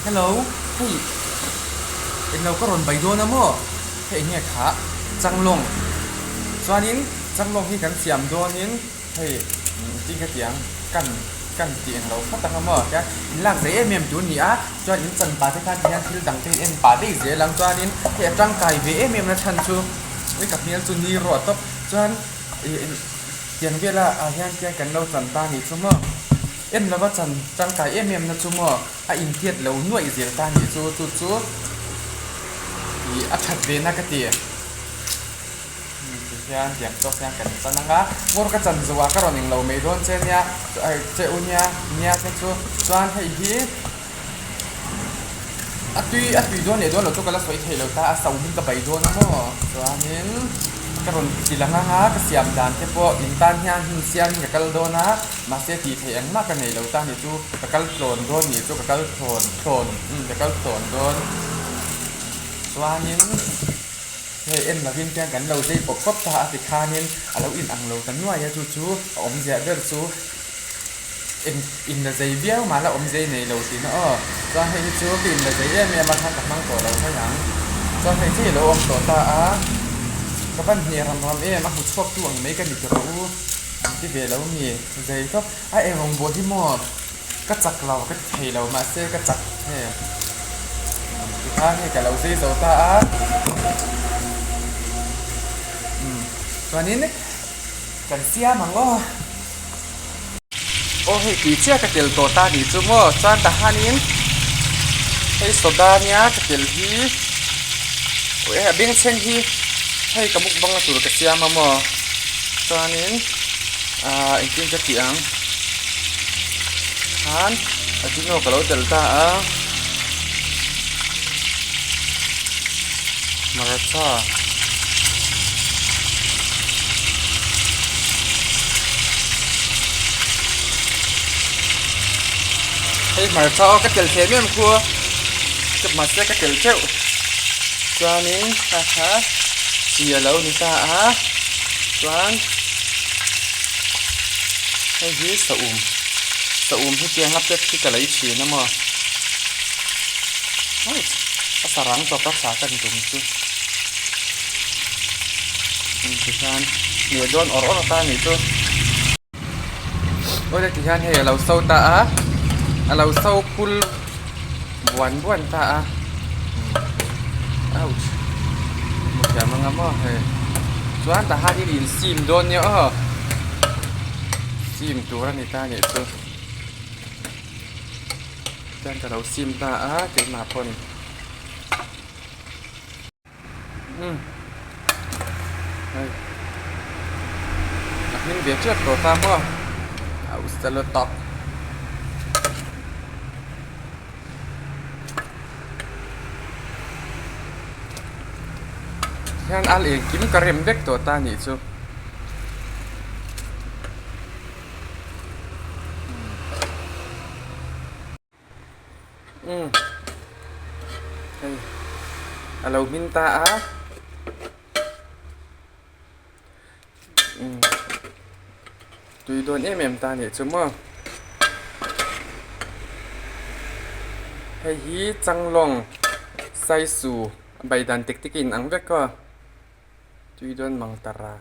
Hello, hei englo ka rawn bai dawn a maw? Hei eng nge kha? Changlawng. Chuanin changlawng hi kan siam dawnin hei engtin ka ti ang? Kan kan tih englo phawt ang a maw? Tihian in lak zei em em tur a ni a, chuan in chan pah te khan tihian thil dang te hi en pah daih zel ang. Chuanin hei a tangkai ve em em na chhan chu hei ka hmel chu ni rawh tawp. Chuan ih tiang vela ah hian tihian kan lo chan ta a nih chu maw? En lova chan tangkai em em na chu maw a intiat lo nuaih zel ta nih chu chu chu ih a that ve na ka ti. Ti hian tiang tawk hian kan chan ang a, ngawr ka chan zawh ah ka rawn englo mai dawn che nia che u nia nia te chu chuan hei hi A tui a tui dawn leh dawn loh chu ka la sawi thei lo ta, a so hi ka bei dawn a maw? Chuanin ka rawn ti lang ang a, ka siam dan te pawh in tan hian hun siamin ka kal dawn a, mahse tih theih engmah ka nei lo ta ni chu ka kal tlawn dawn nih chu ka kal thlawn thlawn umm ka kal thlawn dawn. Chuanin hei en lovin khian kan lo zei pawp pawp ta a tikhanin a lo inang lo ta nuai a, chu chu a awmzia ber chu. Eng inla zei viau mah la awm zei nei lo tihna aw. Chuan hei hi chu ka inla zei em em a khan ka hmang tawh lo mai ang. Chuan hei hi alo awm tawh ta a, ka van hne ram ram em a hmu chhuak tu ang mai ka ni tawh u an ti ve lo mi zei tawp. A eng rawngbawl hi maw ka chak lo ka ti thei lo mahse ka chak hei tikhan hei ka lo zei zo ta a umm chuanin kan siam ang aw. Aw hei tui chiah ka tel tawh ta nih chu maw chuan tahanin hei soda nia ka tel hi hei a bengchheng hi hei ka mukbang na tur ka siam a maw chuanin ahh engtin ka tih ang khan ajino ka lo tel ta a hmarcha. Hei hmarcha aw ka tel thei em khu mahse ka tel teuh chuanin kha kha chi a lo ni ta a chuan hei hi saum saum hi tianga pack hi ka lei thin a maw a sarang tawp a thla ka ni tum chu. Tihian hmeh dawn awr awr ta anih chu awle tihian hei alo so ta a alo so phul buan buan ta a ouch hmu thiam anga maw hei chuan tahan in in sim dawn nia aw sim tur ani ta anih chu chuan ka lo sim ta a keimah pawn. Umm hei a hming ve tep tawh ta maw a usa la tak hian al engkim ka rem vek tawh ta nih chu. Umm hei a lo hmin ta a umm tui dawn em em ta a nih chu maw hei hi changlawng saisu bai dan tik tik a inang vek aw tui dawn mang tara.